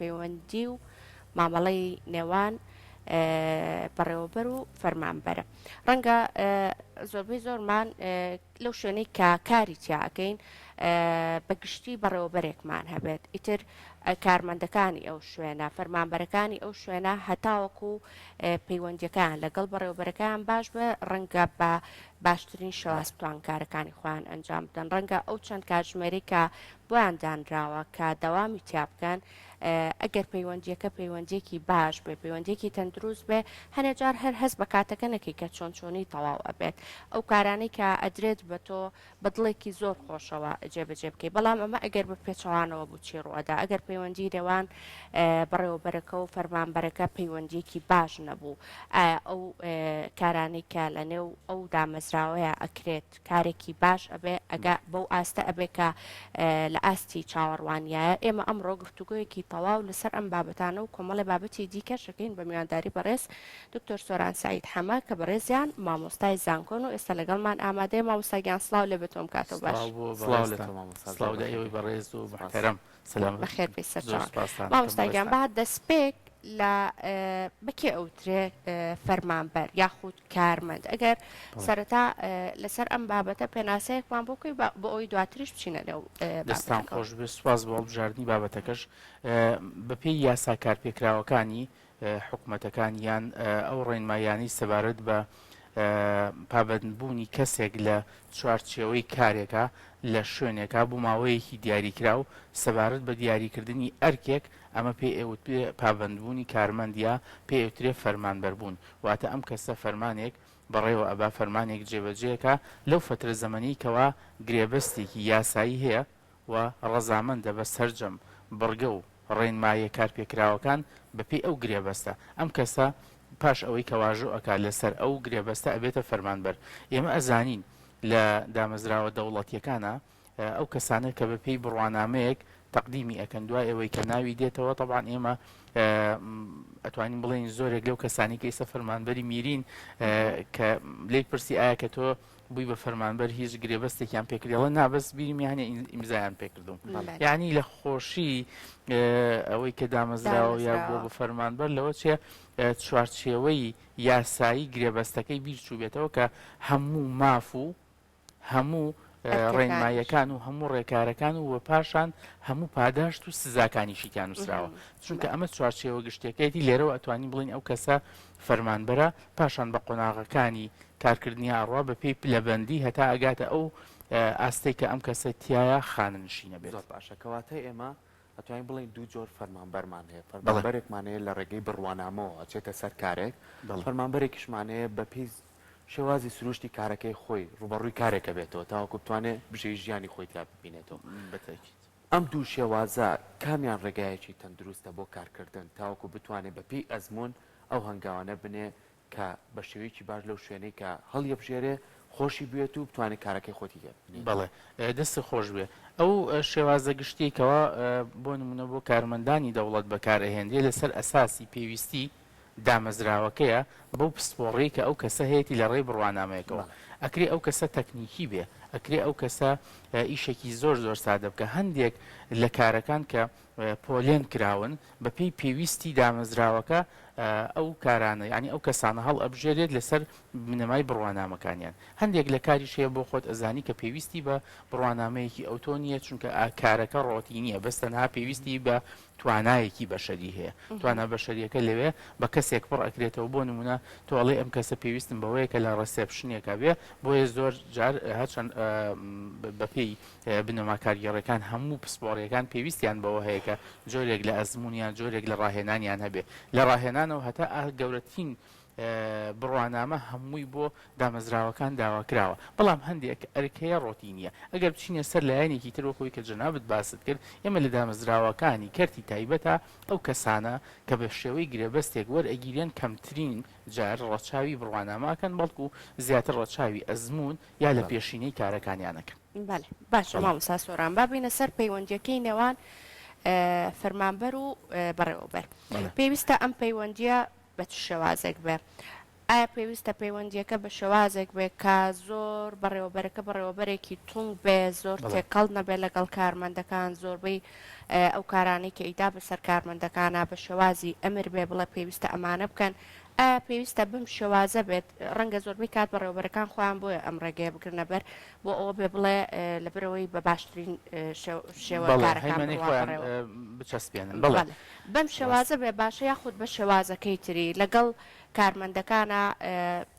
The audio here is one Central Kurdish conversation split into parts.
پەیوەندی و مامەڵەی نێوان بەڕێوەبەر و فەرمانبەرە. ڕەنگە زۆربەی زۆرمان لەو شوێنەی کە کاری تیا ئەکەین بە گشتی بەڕێوەبەرێکمان هەبێت ئیتر کارمەندەکانی ئەو شوێنە فەرمانبەرەکانی ئەو شوێنە هەتاوەکو پەیوەندیەکان لەگەڵ بەڕێوەبەرەکان باش بێ ڕەنگە بە باشترین شێواز بتوان کارەکانی خۆیان ئەنجام بدەن ڕەنگە ئەو چەند کاتژمێرەی کە بۆیان دانراوە کە دەوامی تیا بکەن، ئەگەر پەیوەندییەکە پەیوەندییەکی باش بێ، پەیوەندییەکی تەندروست بێ، هەنێ جار هەر هەست بە کاتەکە نەکەی کە چۆن چۆنی تەواو ئەبێت. ئەو کارانەی کە ئەدرێت بە تۆ بە دڵێکی زۆر خۆشەوە جێبەجێ بکەی. بەڵام ئەمە ئەگەر بە پێچەوانەوە بوو چی ڕووئەدا؟ ئەگەر پەیوەندیی نێوان بەڕێوەبەرەکە و فەرمانبەرەکە پەیوەندییەکی باش نەبوو، ئایا ئەو کارانەی کە لەنێو ئەو دامەزراوەیە ئەکرێت، کارێکی باش ئەبێ ئەگا بەو ئاستە ئەبێ کە لە ئاستی چاوەڕوانیایە. ئێمە ئەمڕۆ گفتوگۆیەکی تەواو لەسەر ئەم بابەتانە و کۆمەڵێ بابەتی دیکەش ئەکەین بە میوانداری بەڕێز دکتۆر سۆران سەعید حەمە کە بەڕێزیان مامۆستای زانکۆن و ئێستا لەگەڵمان ئامادەیە. مامۆستا گیان سڵاو لێ بێت و ئەم کاتەو باش. سڵاو بۆ سڵاو لە بەڕێزتان تۆ مامۆستا زۆر سڵاو لە بەخێر ئێوەی بێی بەڕێز و سپاس. موحتەرەم سەلامەت بەخێر بێی زۆر سەرچاوان. سپاستان ئەکەم مامۆستا گیان بەڕێزتان. با دەستپێک لە بە کێ ئەوترێ فەرمانبەر یاخود کارمەند ئەگەر سەرەتا لەسەر ئەم بابەتە پێناسەیەکمان بۆ بکەی بۆ ئەوەی دواتریش بچینە نێو دەستان بابەتەکەوە. خۆش بێ سوپاس بۆ هەڵبژاردنی بابەتەکەش بەپێی یاسا کارپێکراوەکانی حکومەتەکان یان ئەو ڕێنماییانەی سەبارەت بە پابەندبوونی کەسێک لە چوارچێوەی کارێکا لە شوێنێکا بۆ ماوەیەکی دیاریکراو سەبارەت بە دیاریکردنی ئەرکێک ئەمە پێی ئەوترێ پابەندبوونی کارمەند یا پێی ئەوترێ فەرمانبەربوون واتە ئەم کەسە فەرمانێک بەڕێوە ئەبا فەرمانێک جێبەجێکا لەو فەترە زەمەنەی کەوا گرێبەستێکی یاسایی هەیە و ڕەزامەندە بە سەرجەم بڕگە و ڕێنماییە کارپێکراوەکان بەپێی ئەو گرێبەستە ئەم کەسە پاش ئەوەی کە واژۆ ئەکا لەسەر ئەو گرێبەستە ئەبێتە فەرمانبەر ئێمە ئەزانین لە دامەزراوە دەوڵەتیەکانا ئەو کەسانە کە بە پێی بڕوانامەیەک تەقدیمی ئەکەن دوای ئەوەی کە ناوی دێتەوە تەبعەن ئێمە ئەتوانین بڵێین زۆرێک لەو کەسانی کە ئێستا فەرمانبەری میرین کە لێی پرسی ئایا کە تۆ بووی بە فەرمانبەر هیچ گرێبەستێکیان پێکردی ئەڵێ نا بەس بیرم یانە ئیمزایان پێکردوم یعنی لە خۆشی ئەوەی کە دامەزراوە یا بۆ بە فەرمانبەر لەوە چێ چوارچێوەی یاسایی گرێبەستەکەی بیر چووبێتەوە کە هەموو ماف و هەموو ڕێنماییەکان و هەموو ڕێکارەکان و و پاشان هەموو پاداشت و سزاکانیشی تیا نووسراوە چونکە ئەمە چوارچێوە گشتیەکەیەتی لێرەوە ئەتوانین بڵێین ئەو کەسە فەرمانبەرە پاشان بە قۆناغەکانی کارکردنی ئاڕوا بە پێی پلەبەندی هەتا ئەگاتە ئەو ئاستەی کە ئەم کەسە تیایا خانەنشینە بێت. زۆر باشە کەواتە ئێمە ئەتوانین بڵێین دوو جۆر فەرمانبەرمان هەیە، فەرمانبەرێکمان هەیە لە ڕێگەی بڕوانامەوە ئەچێتە سەر کارێک، فەرمانبەرێکیشمان هەیە بە پێی شێوازی سروشتی کارەکەی خۆی ڕووبەڕووی کارێک ئەبێتەوە تاوەکو بتوانێت بژێوی ژیانی خۆی تیا ببینێتەوە. بەتەئکید. ئەم دوو شێوازە کامیان ڕێگایەکی تەندروستە بۆ کارکردن تاوەکو بتوانێت بە پێی ئەزموون ئەو هەنگاوانە بنێ کە بە شێوەیەکی باش لەو شوێنەی کە هەڵیەبژێرێ خۆشی بوێت و بتوانێت کارەکەی خۆتی لێ ببینێتەوە؟ بەڵێ دەستت خۆش بێ. ئەو شێوازە گشتیەی کەوا بۆ نموونە بۆ کارمەندانی دەوڵەت بەکار ئەهێنرێ لەسەر ئەساسی پێویستی دامەزراوەکەیە بەو پسپۆڕیەی کە ئەو کەسە هەیەتی لە ڕێی بڕوانامەیەکەوە. ئەکرێ ئەو کەسە تەکنیکی بێ، ئەکرێ ئەو کەسە ئیشێکی زۆر زۆر سادە بکا. هەندێک لە کارەکان کە پۆلێن کراون بە پێی پێویستی دامەزراوەکە ئەو کارانە یانی ئەو کەسانە هەڵئەبژێرێت لەسەر بنەمای بڕوانامەکانیان. هەندێک لە کاریش هەیە بۆ خۆت ئەزانی کە پێویستی بە بڕوانامەیەکی ئەوتۆ نییە چونکە کارەکە ڕۆتینییە بەس تەنها پێویستی بە توانایەکی بەشەری هەیە توانا بەشەریەکە لەوێ بە کەسێک پڕ ئەکرێتەوە بۆ نمونە تۆ ئەڵێ ئەم کەسە پێویستم بەوەیە کە لە reception ێکا بێ بۆیە زۆر جار هەرچەند بەپێی بنەما کارگێڕەکان هەموو پسپۆڕیەکان پێویستیان بەوە هەیە کە جۆرێک لە ئەزمونیان جۆرێک لە ڕاهێنانیان هەبێ لە ڕاهێنانەوە هەتا گەورەترین بڕوانامە هەمووی بۆ دامەزراوەکان داواکراوە، بەڵام هەندێک ئەرک هەیە ڕۆتینییە. ئەگەر بچینە سەر لایەنێکی تر وەک ئەوەی کە جەنابت باست کرد، ئێمە لە دامەزراوەکانی کەرتی تایبەتا ئەو کەسانە کە بە شێوەی گرێبەستێک وەرئەگیرێن کەمترین جار ڕەچاوی بڕوانامە ئەکەن بەڵکو زیاتر ڕەچاوی ئەزموون یا لە پێشینەی کارەکانیان ئەکەن. بەلێ باشە مامۆستا سۆران با بێینە سەر پەیوەندیەکەی نێوان فەرمانبەر و بەڕێوەبەر. پێویستە ئەم پەیوەندیە بە چ شێوازێک بێ؟ ئایا پێویستە پەیوەندییەکە بە شێوازێک بێ کە زۆر بەڕێوەبەرەکە بەڕێوەبەرێکی توند بێ، زۆر تێکەڵ نەبێ لەگەڵ کارمەندەکان، زۆربەی ئەو کارانەی کە ئیدا بەسەر کارمەندەکانا بە شێوازی ئەمر بێ بڵێ پێویستە ئەمانە بکەن، ئایا پێویستە بەم شێوازە بێت؟ ڕەنگە زۆربەی کات بەڕێوەبەرەکان خۆیان بۆیە ئەم ڕێگەیە بگرنە بەر بۆ ئەوە بێ بڵێ لەبەرئەوەی بە باشترین شێوە کارەکان بڕوا بەڕێوە. بچەسپێنن. بەڵێ. بەم شێوازە بێ باشە یاخود بە شێوازەکەی تری لەگەڵ کارمەندەکانا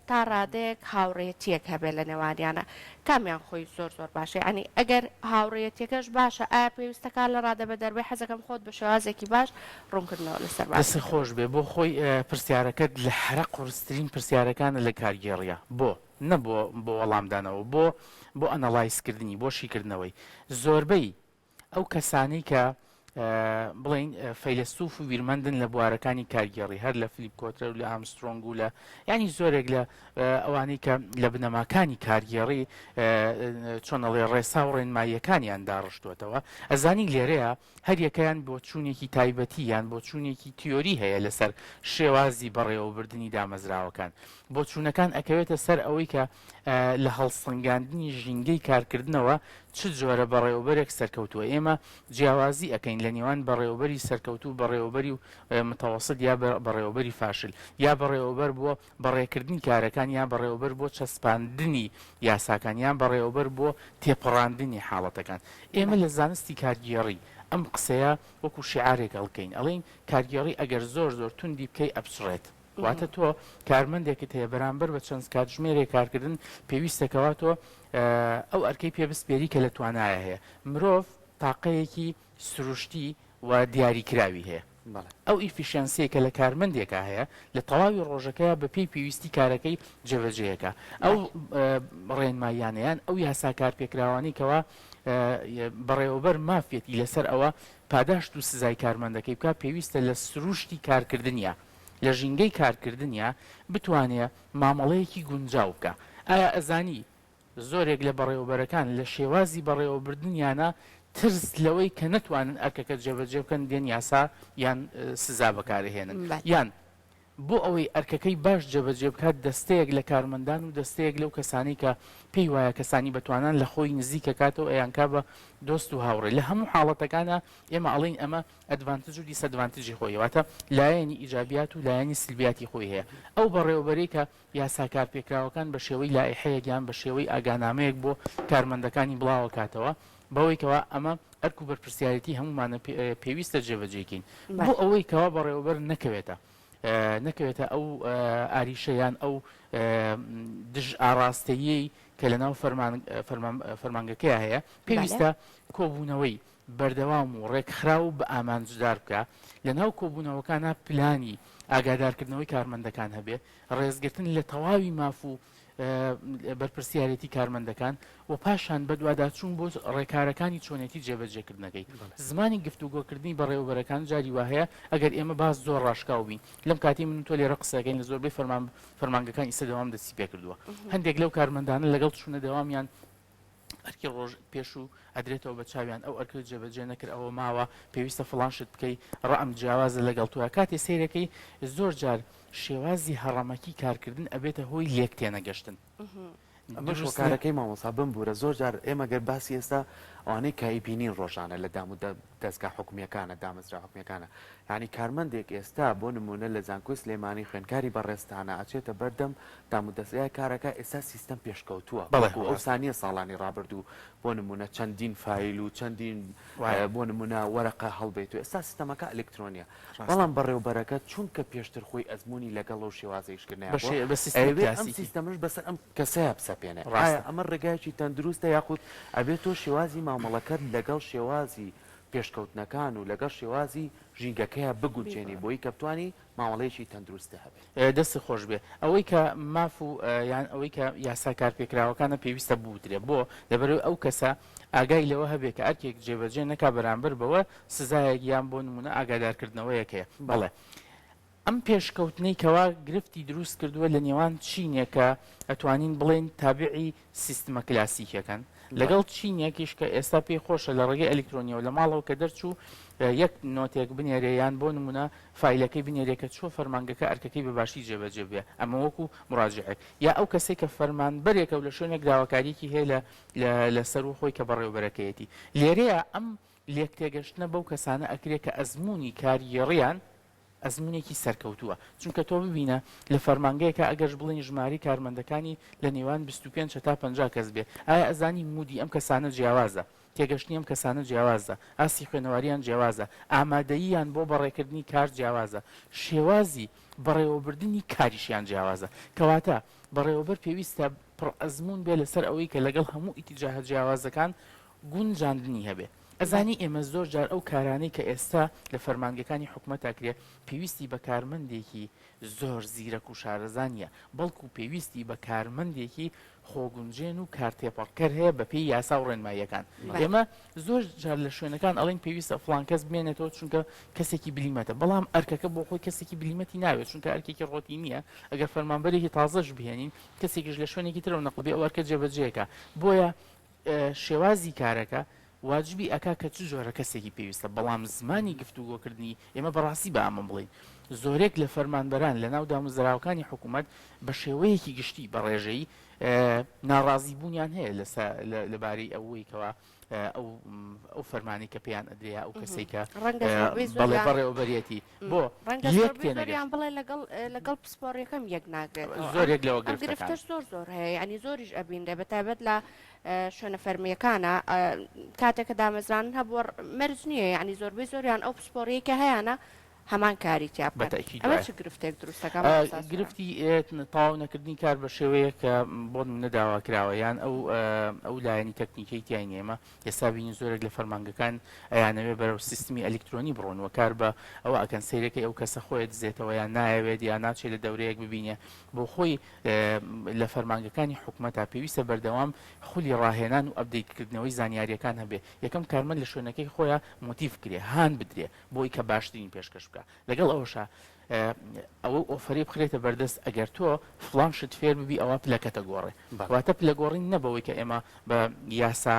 تا ڕادەیەک هاوڕێیەتیەک هەبێ لە نێوانیانا کامیان خۆی زۆر زۆر باشە یانی ئەگەر هاوڕێیەتیەکەش باشە ئایا پێویستە کار لە ڕادە بەدەر بێ حەزەکەم خۆت بە شێوازێکی باش ڕوونکردنەوە لەسەر دەستت بابەتەکە خۆش بێ بۆ خۆی پرسیارەکەت لە هەرە قورسترین پرسیارەکانە لە کارگێڕیە بۆ نە بۆ بۆ وەڵامدانەوە بۆ بۆ analyze کردنی بۆ شیکردنەوەی زۆربەی ئەو کەسانەی کە بڵێین فەیلەسوف و بیرمەندن لە بوارەکانی کارگێڕی هەر لە فلیپ کۆتلەر و لە ئامسترۆنگ و لە ینی زۆرێک لە ئەوانەی کە لە بنەماکانی کارگێڕی چۆن ئەڵێ ڕێسا و ڕێنماییەکانیان داڕشتووەتەوە ئەزانی لێرەیە هەریەکەیان بۆچوونێکی تایبەتی یان بۆچوونێکی تیۆری هەیە لەسەر شێوازی بەڕێوەبردنی دامەزراوەکان بۆچوونەکان ئەکەوێتە سەر ئەوەی کە لە هەڵسەنگاندنی ژینگەی کارکردنەوە چ جۆرە بەڕێوەبەرێک سەرکەوتووە؟ ئێمە جیاوازی ئەکەین لە نێوان بەڕێوەبەری سەرکەوتوو و بەڕێوەبەری و متوسط یا بەڕێوەبەری فاشل یا بەڕێوەبەر بۆ بەڕێکردنی کارەکان یان بەڕێوەبەر بۆ چەسپاندنی یاساکان یان بەڕێوەبەر بۆ تێپەڕاندنی حاڵەتەکان. ئێمە لە زانستی کارگێڕی ئەم قسەیە وەکو شیعارێک هەڵکەین ئەڵێین کارگێڕی ئەگەر زۆر زۆر توندی بکەی ئەپچڕێت. واتە تۆ کارمەندێکت هەیە بەرامبەر بە چەند کاتژمێرێک کارکردن پێویستە کەوا تۆ ئەو ئەرکەی پێ بسپێری کە لە توانایە هەیە. مرۆڤ تاقەیەکی سروشتی و دیاریکراوی هەیە. ئەو efficiency یە کە لە کارمەندێکا هەیە لە تەواوی ڕۆژەکەیا بە پێی پێویستی کارەکەی جێبەجێیەکا. ئەو ڕێنماییانە یان ئەو یاسا کارپێکراوانەی کەوا بەڕێوەبەر مافیەتی لەسەر ئەوە پاداشت و سزای کارمەندەکەی بکا پێویستە لە سروشتی کارکردنیا لە ژینگەی کارکردنیا بتوانێ مامەڵەیەکی گونجاو بکا. ئایا ئەزانی زۆرێک لە بەڕێوەبەرەکان لە شێوازی بەڕێوەبردنیانا ترس لەوەی کە نەتوانن ئەرکەکە جێبەجێ بکەن دێن یاسا یان سزا بەکارئەهێنن یان بۆ ئەوەی ئەرکەکەی باش جێبەجێ بکات دەستەیەک لە کارمەندان و دەستەیەک لەو کەسانەی کە پێی وایە کەسانی بەتوانان لە خۆی نزیک ئەکاتەوە ئەیانکا بە دۆست و هاوڕێ لە هەموو حاڵەتەکانا ئێمە ئەڵێین ئەمە advantage و disadvantage ی خۆی هەیە واتە لایەنی ئیجابیات و لایەنی سلبیاتی خۆی هەیە ئەو بەڕێوەبەرەی کە یاسا کارپێکراوەکان بە شێوەی لائیحەیەک یان بە شێوەی ئاگانامەیەک بۆ کارمەندەکانی بڵاوەکاتەوە بەوەی کەوا ئەمە ئەرک و بەرپرسیارێتی هەموومانە پێویستە جێبەجێی کەین بۆ ئەوەی کەوا بەڕێوەبەر نەکەوێتە نەکەوێتە ئەو ئاریشە یان ئەو دژ ئاڕاستەیەی کە لەناو فەرمانگەکەیا هەیە پێویستە کۆبوونەوەی بەردەوام و ڕێکخراو و بەئامانجدار بکا، لەناو کۆبوونەوەکانا پلانی ئاگادارکردنەوەی کارمەندەکان هەبێ، ڕێزگرتن لە تەواوی ماف و بەرپرسیارێتی کارمەندەکان و پاشان بەدواداچوون بۆ ڕێکارەکانی چۆنێتی جێبەجێکردنەکەی. زمانی گفتوگۆکردنی بەڕێوەبەرەکان جاری وا هەیە ئەگەر ئێمە باس زۆر ڕاشکاو بین لەم کاتەی من و تۆ لێرە قسەکەین لە زۆربەی فەرمانگەکان ئیستا دەوام دەستی پێکردووە هەندێک لەو کارمەندانە لەگەڵ چوونە دەوامیان ئەرکی ڕۆژ پێشوو ئەدرێتەوە بە چاویان ئەو ئەرکەت جێبەجێ نەکرد ئەوە ماوە پێویستە فڵان شت بکەی ڕەئم جیاوازە لەگەڵ تۆیا کاتێ سەیرەکەی زۆر جار شێوازی هەڕەمەکی کارکردن ئەبێتە هۆی لێک تێنەگەشتن. ئەمەش هۆکارەکەی مامۆستا بمبورە زۆر جار ئێمە گەر باسی ئێستا ئەوانەی کە ئەیبینین ڕۆژانە لە دام و دەزگا حکومیەکانە دامەزرا حکومیەکانە یانی کارمەندێک ئێستا بۆ نمونە لە زانکۆی سلێمانی خوێندکاری بەڕێزتانە ئەچێتە بەردەم دامودەزگای کارەکە ئێستا سیستەم پێشکەوتووە بەڵێ وەکو ئەوسا نیە ساڵانی ڕابردوو بۆ نمونە چەندین فایل و چەندین وایە. بۆ نمونە وەرەقە هەڵبێت و ئێستا سیستەمەکە ئەلکترۆنیە ڕاستە. بەڵام بەڕێوبەرەکە چونکە پێشتر خۆی ئەزموونی لەگەڵ ئەو شێوازە ئیشکردنەیا بە بووە شێ بە سیستمی ئەیەوێ ئەم کلاسیکی. سیستەمەش بەسەر ئەم کەسەیا بسەپێنێ ئایا ڕاستە. ئەمە ڕێگایەکی تەندروستە یاخود ئەبێ تۆ شێوازی مامەڵەکەت لەگەڵ شێوازی پێشکەوتنەکان و لەگەڵ شێوازی ژینگەکەیا بگونجێنی بۆی کە بتوانی مامەڵەیەکی تەندروستت هەبێت. دەستت خۆش بێ. ئەوەی کە ماف و یان ئەوەی کە یاسا کارپێکراوەکانە پێویستە بوترێ. بۆ؟ لەبەرئەوەی ئەو کەسە ئاگای لەوە هەبێ کە ئەرکێک جێبەجێ نەکا بەرامبەر بەوە سزایەک یان بۆ نموونە ئاگادارکردنەوەیەک هەیە. بەڵێ. ئەم پێشکەوتنەی کەوا گرفتی دروست کردووە لە نێوان چینێک کە ئەتوانین بڵێین تابعی سیستمە کلاسیکیەکان. لەگەڵ چینێکیش کە ئێستا پێی خۆشە لە ڕێگەی ئەلیکترۆنیەوە لە ماڵەوە کە دەرچوو یەک نۆتێک بنێرێ یان بۆ نمونە فایلەکەی بنێرێ کە چووە فەرمانگەکە ئەرکەکەی بە باشی جێبەجێ بێ ئەمە وەکو مراجعێک یا ئەو کەسێک کە فەرمانبەرێکە و لە شوێنێک داواکاریەکی هەیە لە لە سەروو خۆی کە بەڕێوەبەرەکەیەتی لێرەیە ئەم لێکتێگەشتنە بەو کەسانە ئەکرێ کە ئەزموونی کارگێڕیان ئەزموونێکی سەرکەوتووە چونکە تۆ ببینە لە فەرمانگەیەکا ئەگەرش بڵێین ژمارەی کارمەندەکانی لە نێوان 25 هەتا 50 کەس بێ ئایا ئەزانی مودی ئەم کەسانە جیاوازە تێگەشتنی ئەم کەسانە جیاوازە ئاستی خوێنەواریان جیاوازە ئامادەییان بۆ بەڕێکردنی کار جیاوازە شێوازی بەڕێوەبردنی کاریشیان جیاوازە کەواتە بەڕێوەبەر پێویستە پڕ ئەزموون بێ لەسەر ئەوەی کە لەگەڵ هەموو ئیتیجاهە جیاوازەکان گونجاندنی هەبێ. ئەزانی ئێمە زۆر جار ئەو کارانەی کە ئێستا لە فەرمانگەکانی حکومەت ئەکرێ پێویستی بە کارمەندێکی زۆر زیرەک و شارەزا نییە، بەڵکو پێویستی بە کارمەندێکی خۆگونجێن و کارتێپەڕکەر هەیە بەپێی یاسا و ڕێنماییەکان. ئێمە زۆر جار لە شوێنەکان ئەڵێین پێویستە فڵان کەس بمێنێتەوە چونکە کەسێکی بلیمەتە، بەڵام ئەرکەکە بۆ خۆی کەسێکی بلیمەتی ناوێت چونکە ئەرکێکی ڕۆتینییە، ئەگەر فەرمانبەرێکی تازەش بهێنین کەسێکیش لە شوێنێکی ترەوە نەقڵ بێ ئەو ئەرکە جێبەجێکا. بۆیە شێوازی کارەکە واجبی ئەکا کە چ جۆرە کەسێکی پێویستە، بەڵام زمانی گفتوگۆکردنی ئێمە بەڕاستی با ئەمە بڵێین زۆرێک لە فەرمانبەران لە ناو دامەزراوەکانی حکوومەت بە شێوەیەکی گشتی بە ڕێژەی ناڕازی بوونیان هەیە لەبارەی ئەوەی کەوا ئەو فەرمانی کە پێیان ئەدرێ ئەو کەسێک کە بەڵێ بەڕێوەبەرێتی بۆ ڕەنگە لێک زۆربەی تێنەگەشت. زۆریان بڵێ لەگەڵ لەگەڵ پسپۆڕیەکەم یەک ناگرێتەوە. زۆرێک لەوە ئەم گرفتەکان. گرفتەش زۆر زۆر هەیە یعنی زۆریش ئەبینرێ بە تایبەت لە شوێنە فەرمییەکانە کاتێک کە دامەزرانن هەبووە مەرج نییە یعنی زۆربەی زۆریان ئەو پسپۆڕیەی کە هەیانە هەمان کاری تیا بە بکەن تەئکید ئەمە وایە. چ گرفتێک دروست دەکات مامۆستا سۆران؟ گرفتی تەواو نەکردنی کار بە شێوەیەک کە بۆ نمونە داوا کراوە یان ئەو ئەو لایەنی تەکنیکەی تیای نییە ئێمە ئێستا بینی زۆرێک لە فەرمانگەکان ئەیانەوێ بەرەو سیستمی ئەلیکترۆنی بڕۆن و کار بە ئەوە ئەکەن سەیرەکەی ئەو کەسە خۆی دزێتەوە یان نایەوێت یا ناچێت لە دەورەیەک ببینێ بۆ خۆی لە فەرمانگەکانی حکومەتا پێویستە بەردەوام خولی ڕاهێنان و update کردنەوەی زانیاریەکان هەبێ یەکەم کارمەند لە شوێنەکەی خۆیان motive کرێ هان بدرێ بۆی کە باشترین پێشکەش بکە لەگەڵ ئەوەشا ئەوە offer ی بخرێتە بەردەست ئەگەر تۆ فڵان شت فێر ببی ئەوە پلەکەتە گۆڕێ واتە پلە گۆڕین نە بەوەی کە ئێمە بە یاسا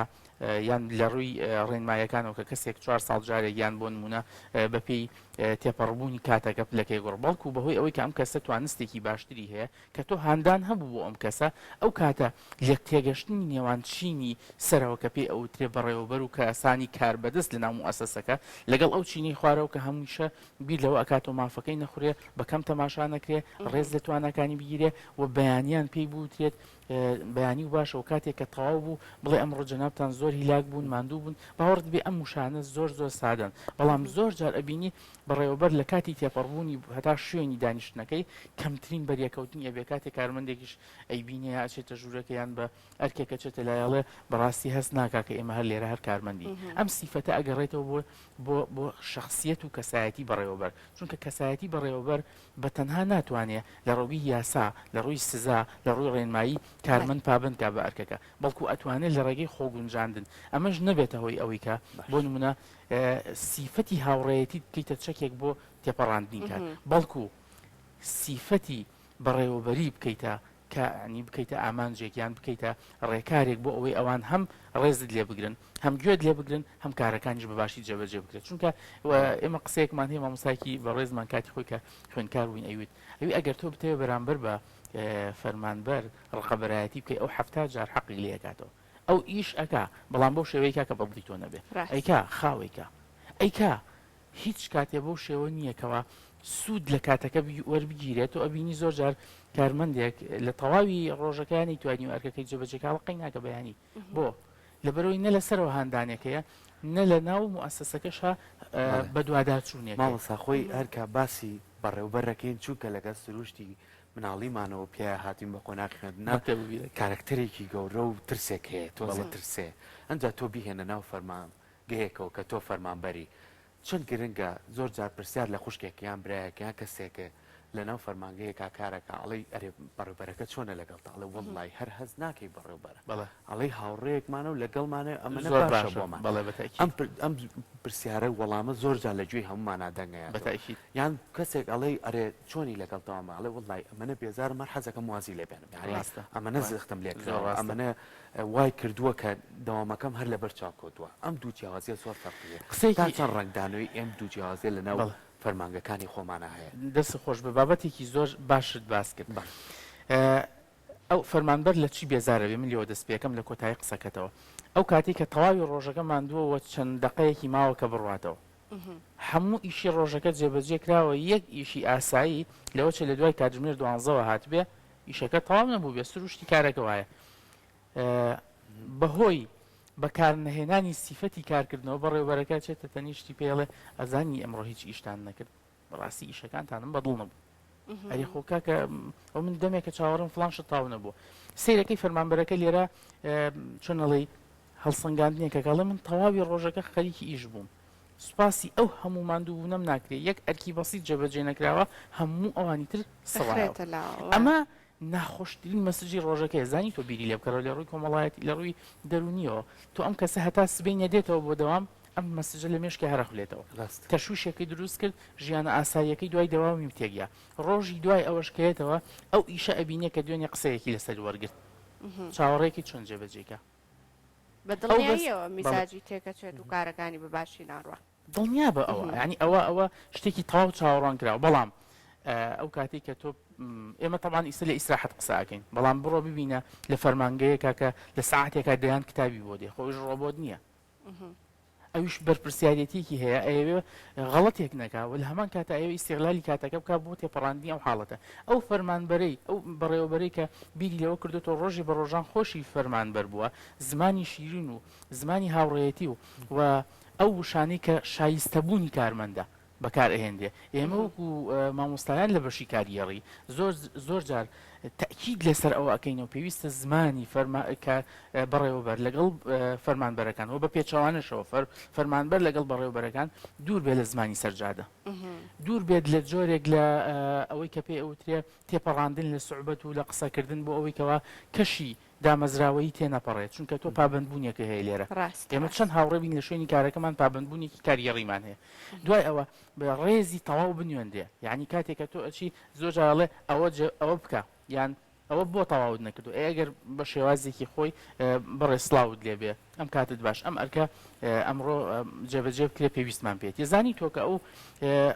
یان لە ڕووی ڕێنمایەکانەوە کە کەسێک چوار ساڵ جارێک یان بۆ نمونە بەپێی تێپەڕبوونی کاتەکە پلەکەی گۆڕ بەڵکو بەهۆی ئەوەی کە ئەم کەسە توانستێکی باشتری هەیە کە تۆ هاندان هەبوو بۆ ئەم کەسە ئەو کاتە لێکتێگەشتنی نێوان چینی سەرەوە کە پێی ئەوترێ بەڕێوەبەر و کەسانی کاربەدەست لەناو موئەسەسەکە لەگەڵ ئەو چینەی خوارەوە کە هەمیشە بیر لەوە ئەکاتەوە مافەکەی نەخورێ، بە کەم تەماشا نەکرێ، ڕێز لە تواناکانی بگیرێ و بەیانیان پێی بوترێت بەیانی و باشە و کاتێک کە تەواو بوو بڵێ ئەمڕۆ جەنابتان زۆر هیلاک بوون ماندوو بوون باوەڕت بێ ئەم وشانە زۆر زۆر سادەن بەڵام زۆر جار ئەبینی بەڕێوەبەر لە کاتی تێپەڕبوونی هەتا شوێنی دانیشتنەکەی کەمترین بەریەکەوتنی ئەبێ کاتێک کارمەندێکیش ئەیبینێ یا ئەچێتە ژوورەکە یان بە ئەرکێک ئەچێتە لای ئەڵێ بەڕاستی هەست ناکا کە ئێمە هەر لێرە هەر کارمەندین ئەم سیفەتە ئەگەڕێتەوە بۆ بۆ بۆ شەخسیەت و کەسایەتی بەڕێوەبەر چونکە کەسایەتی بەڕێوەبەر بە تەنها ناتوانێ لە ڕووی یاسا لە ڕووی سزا لە ڕووی ڕێنمایی کارمەند پابەند کا بە ئەرکەکە بەڵکو ئەتوانێت لە ڕێگەی خۆگونجاندن ئەمەش نەبێتە هۆی ئەوەی کە بۆ نمونە سیفەتی هاوڕێیەتی بکەیتە چەکێک بۆ تێپەڕاندنی کار بەڵکو سیفەتی بەڕێوەبەری بکەیتە کە یانی بکەیتە ئامانجێک یان بکەیتە ڕێکارێک بۆ ئەوەی ئەوان هەم ڕێزت لێ بگرن هەم گوێت لێ بگرن هەم کارەکانیش بە باشی جێبەجێ بکرێت چونکە ئێمە قسەیەکمان هەیە مامۆستایەکی بەڕێزمان کاتی خۆی کە خوێندکار بووین ئەیوت ئەوی ئەگەر تۆ بتەوێت بەرامبەر بە فەرمانبەر ڕقەبەرایەتی بکەی ئەو حەفتا جار حەقی لێ ئەکاتەوە ئەو ئیش ئەکا بەڵام بەو شێوەی کا کە بەدڵی تۆ نەبێ ئەیکا خاوەیکا ئەیکا هیچ کاتێ بەو شێوە نییە کەوا سوود لە کاتەکە وەربگیرێت تۆ ئەبینی زۆر جار کارمەندێک لە تەواوی ڕۆژەکەیان نەیتوانی و ئەرکەکەی جێبەجێ کا قەی ناکە بەیانی بۆ لەبەرەوەی نە لەسەرەوە هاندانێکەیە نە لە ناو موئەسەسەکەشا بەدواداچوونێک مامۆستا خۆی هەرکە باسی بەڕێوبەرەکەین چونکە لەگەڵ سروشتی مناڵیمانەوە پیایا هاتین بە قۆناغی خوێندنا کارەکتەرێکی گەورە و ترسێک هەیە تۆزێ ترسێ ئەنجا تۆ بیهێنە ناو فەرمان گەیەکەوە کە تۆ فەرمانبەری چەند گرنگە زۆر جار پرسیار لە خوشکێک یان برایەک یان کەسێک. لەناو فەرمانگەیەکا کارەکا ئەڵێی ئەرێ بەڕێوبەرەکە چۆنە لەگەڵتا ئەڵێ وەڵڵای هەر هەست ناکەی بەڕێوبەرە بەڵێ. ئەڵێی هاوڕێیەکمانە و لەگەڵمانە ئەمەنە زۆر باشە باشە بۆمان بەڵێ بە تەئکید. ئەم ئەم پرسیارە و وەڵامە زۆر جار لە گوێی هەموومانا دەنگ بە ئەیاتەوە تەئکید. یان کەسێک ئەڵێی ئەرێ چۆنی لەگەڵ تەوامە ئەڵێ وەڵڵای ئەمەنە بێزارم هەر حەزەکەم وازی لێ بێنم یانی ڕاستە ئەمەنە ڕاستە زەختم لێ زۆر کراوە ڕاستە. ئەمەنە وای کردووە کە دەوامەکەم هەر لەبەر چاو کەوتووە ئەم دوو جیاوازیە زۆر فەرقی هەیە تا قسەیەکی چەند ڕەنگدانەوەی ئەم دوو جیاوازیە لەناو بەڵێ. فەرمانگەکانی خۆمانا هەیە. دەستت خۆش بێ بابەتێکی زۆر باشت باس کرد. بەڵێ. ئەو فەرمانبەر لە چی بێزارە بێ من لێوە دەست پێکەم لە کۆتایی قسەکەتەوە ئەو کاتەی کە تەواوی ڕۆژەکە ماندووە و چەند دەقەیەکی ماوە کە بڕواتەوە هەموو ئیشی ڕۆژەکە جێبەجێ کراوە یەک ئیشی ئاسایی لەوە چێ لە دوای کاتژمێر دوانزەوە هاتبێ ئیشەکە تەواو نەبوو بێ سروشتی کارەکە وایە بەهۆی بەکارنەهێنانی سیفەتی کارکردنەوە بەڕێوبەرەکە چێتە تەنیشتی پێڵێ ئەزانی ئەمڕۆ هیچ ئیشتان نەکرد بەڕاستی ئیشەکانتانم بەدڵ نەبوو ئەری خۆ کاکە ئەو من دەمێکە چاوەڕم فلان شت تاو نەبوو سیرەکەی فەرمانبەرەکە لێرە چۆن ئەڵێی هەڵسەنگاندنێکە کە ئەڵێ من تەواوی ڕۆژەکە خەریکی ئیش بووم سوپاسی ئەو هەموو ماندووبوونەم ناکرێ یەک ئەرکی بەسیت جێبەجێ نەکراوە هەموو ئەوانی تر سڕایەوە دەخرێتە لاوە. ئەمە ناخۆشترین مەسجی ڕۆژەکەیە زانی تۆ بیری لێ بکەرەوە لە ڕووی کۆمەڵایەتی لە ڕووی دەروونیەوە تۆ ئەم کەسە هەتا سبەینێ دێتەوە بۆ دەوام ئەم مەسجە لە مێشکی هەر ئەخولێتەوە ڕاست. تەشویشێکی دروست کرد ژیانە ئاساییەکەی دوای دەوامی تێکیا ڕۆژی دوای ئەوەش کەیەتەوە ئەو ئیشە ئەبینێ کە دوێنێ قسەیەکی لەسەر وەرگرت چاوەڕێکی چۆن جێبەجێی کا بە ئەو بەس دڵنیاییەوە بەڵێ. میزاجی تێکەچێت و کارەکانی بە باشی ناڕوا. دڵنیابە ئەوە یانی ئەوە ئەوە شتێکی تەواو چاوەڕوان کراوە بەڵام ئەو کاتێک کە تۆ ئێمە تەبان ئیستا لە ئیسراحەت قسە ئەکەین بەڵام بڕۆ ببینە لە فەرمانگەیەکە کە لە ساعتێکا دەیان کتابی بۆ دێ خۆیش ڕۆبۆت نییە ئەویش بەرپرسیارەتیەکی هەیە ئەیەوێ غەڵەتێک نەکا و لە هەمان کاتا ئەیەوێ ئیستیغلالی کاتەکە بکا بۆ تێپەڕاندنی ئەو حاڵەتە ئەو فەرمانبەرەی ئەو بەڕێوەبەرەی کە بیری لەوە کردوێتەوە ڕۆژی بە ڕۆژان خۆشی فەرمانبەر بووە زمانی شیرین و زمانی هاوڕێیەتی و و ئەو وشانەی کە شایستەبوونی کارمەندە بەکار ئەهێنرێ ئێمە وەکو مامۆستایان لە بەشی کارگێڕی زۆر زۆر جار تەئکید لەسەر ئەوە ئەکەینەوە پێویستە زمانی فەرما کە بەڕێوەبەر لەگەڵ فەرمانبەرەکان و بە پێچەوانەشەوە فەر فەرمانبەر لەگەڵ بەڕێوەبەرەکان دوور بێت لە زمانی سەرجادە دوور بێت لە جۆرێک لە ئەوەی کە پێ ئەوترێ تێپەڕاندن لە سوعبەت و لە قسەکردن بۆ ئەوەی کەوا کەشی دامەزراوەیی تێنەپەڕێت چونکە تۆ پابەندبوونێکە هەیە لێرە ڕاستە ئێمە چەند ڕاستە. هاوڕێ بین لە شوێنی کارەکەمان پابەندبوونێکی کارگێڕیمان هەیە دوای ئەوە بە ڕێزی تەواو بنوێنرێ یعنی کاتێک کە تۆ ئەچی زۆر جار ئەڵێ ئەوە جێ ئەوە بکە یان ئەوە بۆ تەواوت نەکردو ئەی ئەگەر بە شێوازێکی خۆی بەڕێز سڵاوت لێ بێ ئەم کاتت باش ئەم ئەرکە ئەمڕۆ جێبەجێ بکرێ پێویستمان پێێتی زانی تۆ کە ئەو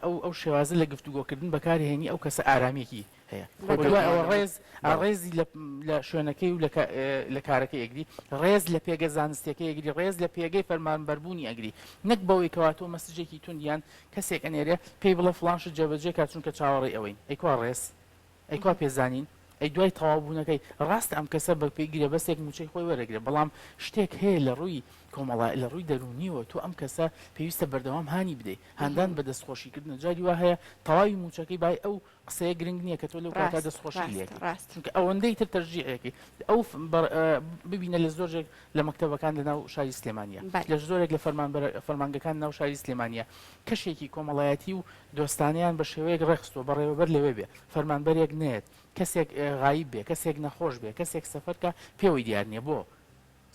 ئەو ئەو شێوازە لە گفتوگۆکردن بەکارهێنی ئەو کەسە ئارامیەکی هەیە دوای ئەوە ڕێز ڕێزی لە شوێنەکەی و لە کارەکەی ئەگری ڕێز لە پێگە زانستیەکەی ئەگری ڕێز لە پێگەی فەرمانبەربوونی ئەگری نەک بەوەی کەوا تۆ مەسجێکی توند یان کەسێک ئەنێرێ پێی بڵێ فڵان شت جێبەجێ کا چونکە چاوەڕێی ئەوەین ئەی کوا ڕێز ئەی کوا پێزانین ئەی دوای تەواوبوونەکەی ڕاستە ئەم کەسە بە پێی گرێبەستێک مووچەی خۆی وەرەگرێ بەڵام شتێک هەیە لە ڕووی کۆمەڵا لە ڕووی دەروونیەوە تۆ ئەم کەسە پێویستە بەردەوام هانی بدەی هاندان بە دەستخۆشیکردنە جاری وا هەیە تەواوی مووچەکەی بای ئەو قسەیە گرنگ نییە کە تۆ لەو کاتە ڕاستە دەستخۆشی ڕاستە لێکەی ڕاستە. چونکە ئەوەندەی تر تەشجیعێکی ئەو ف- بەڕ- ئە، ببینە لە زۆرێک لە مەکتەبەکان لە ناو شاری سلێمانیە بەلێ. لە زۆرێک لە فەرمانبەرە فەرمانگەکان ناو شاری سلێمانیە کەشێکی کۆمەڵایەتی و دۆستانەیان بە شێوەیەک ڕێکخستووە بەڕێوەبەر لەوێ بێ فەرمانبەرێک نەیەت کەسێک غایب بێ کەسێک نەخۆش بێ کەسێک سەفەر کا پێوەی دیار نییە بۆ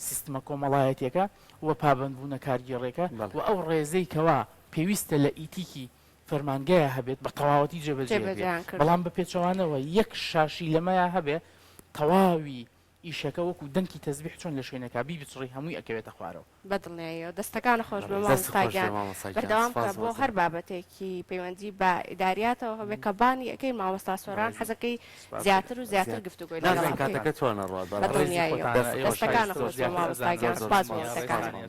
سیستمە کۆمەڵایەتیەکە و پابەندبوونە کارگێڕیەکە بەڵێ. و ئەو ڕێزەی کەوا پێویستە لە ئیتیکی فەرمانگەیا هەبێت بە تەواوەتی جێبەجێ ئەکرێ جێبەجێیان کردووە. بەڵام بە پێچەوانەوە یەک شاشی لەمەیا هەبێ تەواوی ئیشەکە وەکو دەنکی تەزبیح چۆن لە شوێنێکا بیبچڕی هەمووی ئەکەوێتە خوارەوە. بە دڵنیاییەوە دەستەکانت خۆش بێ دەستت مامۆستا خۆش بێ گیان مامۆستا گیان بەردەوام بکە سپاس بۆ بۆ هەر بابەتێکی پەیوەندی بە ئیداریاتەوە هەبێ کە بانی ئەکەی مامۆستا سۆران بەڕێزی حەزەکەی سپاس زیاتر و زیاتر زیاتر گفتوگۆی لەگەڵا نازانین بکەین کاتەکە چۆن ئەڕوات بە بەڕاستی ڕێزی دڵنیاییەوە خۆتانە دەستت ئێوە خۆش بێ دەستەکانت شایستە و خۆش بێ زیاتر مامۆستا ئەزانن گیان زۆر زۆر سپاس بۆ سپاس وتەکانت. ڕێزتان.